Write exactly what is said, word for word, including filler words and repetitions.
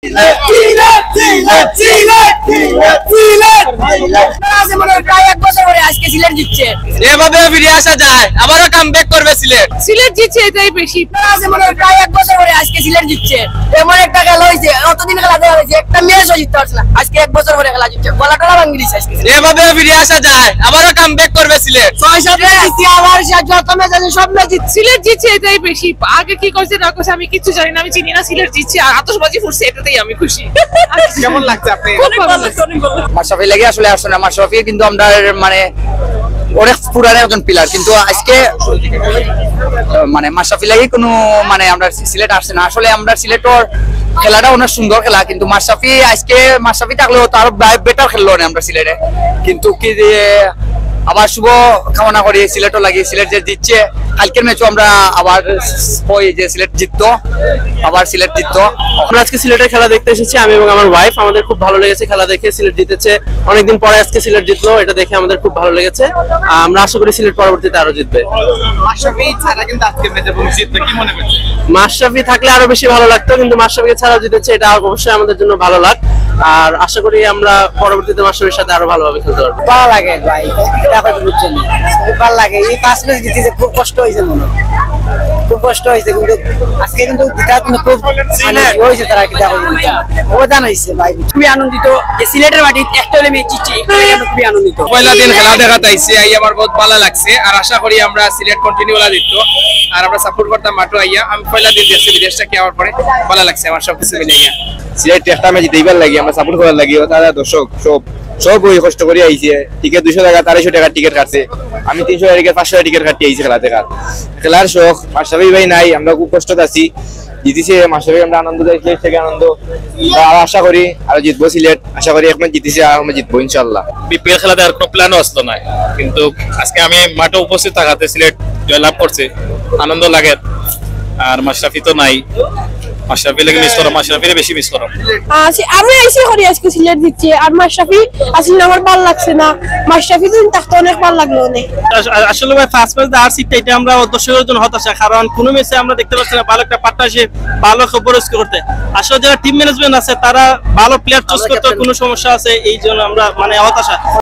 সিলেট, সিলেট, সিলেট, সিলেট, সিলেট। আজ মনে হয় প্রায় এক বছর পরে আজকে সিলেট জিতছে। এভাবে ফিরে আসা যায়, আবারও কামব্যাক করবে সিলেট। সিলেট জিতছে, এটাই বেশি। আজ মনে হয় প্রায় এক বছর পরে আজকে সিলেট জিতছে। এমন একটা খেলা হয়েছে, অতদিন খেলা দেখা হয়েছে, একটা ম্যাচও জিততে পারছে না। আজকে এক বছর পরে খেলা জিতছে, গলা টলা ভাঙি দিচ্ছে আজকে। এভাবে ফিরে আসা যায়, আবারও কামব্যাক করবে সিলেট। ছয় সাত ম্যাচ জিতছে, আবার সে যত ম্যাচ আছে সব ম্যাচ জিতছে। সিলেট জিতছে, এটাই বেশি। আগে কি করছে না করছে আমি কিচ্ছু জানি না, আমি চিনি না। সিলেট জিতছে আর আতশবাজি ফুটছে, এটাতেই আমি খুশি। কেমন লাগছে আপনি? খুব ভালো লাগছে। মাশরাফি লাগি আসলে আসছে না, মাশরাফি কিন্তু আমরার মানে অনেক পুরান একজন প্লেয়ার, কিন্তু আজকে মানে মাশরাফি লাগি কোনো মানে আমরার সিলেট আসছে না। আসলে আমরার সিলেটর খেলাটা অনেক সুন্দর খেলা, কিন্তু মাশরাফি আজকে মাশরাফি থাকলেও তো আরো বেটার খেললো না আমরার সিলেটে। কিন্তু কি যে আবার শুভ কামনা করি সিলেটর লাগি, সিলেট যে জিতছে, কালকের ম্যাচও আমরা আবার কই যে সিলেট জিততো, আবার সিলেট জিততো। আমরা আজকে সিলেটের খেলা দেখতে এসেছি, আমি এবং আমার ওয়াইফ। আমাদের খুব ভালো লেগেছে খেলা দেখে, সিলেট জিতেছে। অনেকদিন পরে আজকে সিলেট জিতলো, এটা দেখে আমাদের খুব ভালো লেগেছে। আমরা আশা করি সিলেট পরবর্তীতে আরো জিতবে। মাশরাফি ছাড়া কিন্তু আজকে ম্যাচ এবং জিতলো, কি মনে করছেন? মাশরাফি থাকলে আরো বেশি ভালো লাগতো, কিন্তু মাশরাফিকে ছাড়া জিতেছে, এটা অবশ্যই আমাদের জন্য ভালো লাগ। আর আশা করি আমরা পরবর্তীতে মাশরাফির সাথে আরো ভালোভাবে খেলতে পারবো। ভালো লাগে ভাই, এটা কথা বুঝছেন, খুব ভালো লাগে। এই পাঁচ ম্যাচ জিতেছে, খুব কষ্ট হয়েছে মনে হয়, খুব কষ্ট হয়েছে, কিন্তু আজকে কিন্তু জিতা কিন্তু খুব মানে ইয়ে হয়েছে, তারা কি দেখো অবদান হয়েছে ভাই। খুবই আনন্দিত যে সিলেটের মাটিত একটা হলে ম্যাচ জিতছে, এটা আমি খুবই আনন্দিত। পয়লা দিন খেলা দেখাত আইছি, আই আমার বহুত ভালো লাগছে, আর আশা করি আমরা সিলেট কন্টিনিউ খেলা জিততো, আর আমরা সাপোর্ট করতাম মাঠো আইয়া। আমি পয়লা দিন দেখছি বিদেশটা কি আমার পরে ভালো লাগছে আমার সব কিছু মিলে আইয়া। সিলেট একটা ম্যাচ জিতবার লাগি, আমরা সাপোর্ট করার লাগি, ও তারা দর্শক সব সব ওই কষ্ট করি আইছে, টিকিট দুইশো টাকা, আড়াইশো টাকার টিকিট কাটছে, আমি তিনশো টাকা টিকিট, পাঁচশো টাকা টিকিট কাটি আইছি খেলা দেখার। খেলার শখ, মাশরাফি ভাই নাই, আমরা খুব কষ্টত আছি। জিতিছে মাশরাফি, আমরা আনন্দ দেয়, সিলেট থেকে আনন্দ। আর আশা করি আরো জিতবো সিলেট, আশা করি এক ম্যাচ জিতিছে, আর আমরা জিতবো ইনশাল্লাহ। বিপিএল খেলা দেখার কোনো প্ল্যানও আসলো না, কিন্তু আজকে আমি মাঠে উপস্থিত থাকাতে সিলেট জয়লাভ করছে, আনন্দ লাগে। আর মাশরাফি তো নাই, মাশরাফি লাগে মিস করো, মাশরাফিরে বেশি মিস করো। আহ, সে-, আমি এসে করি আজকে সিলেট জিতছে, আর মাশরাফি আসলে আমার ভালো লাগছে না, মাশরাফি দিন থাকতে অনেক ভালো লাগলো অনেক। আস-, আসলে ভাই ফার্স্ট ম্যাচ আর সিটটা এটা আমরা দর্শকের জন্য হতাশা, কারণ কোনো ম্যাচে আমরা দেখতে পাচ্ছি না ভালো একটা পার্টনারশিপ, ভালো খবর করতে। আসলে যারা টিম ম্যানেজমেন্ট আছে তারা ভালো প্লেয়ার চুজ করতে কোনো সমস্যা আছে, এই জন্য আমরা মানে হতাশা।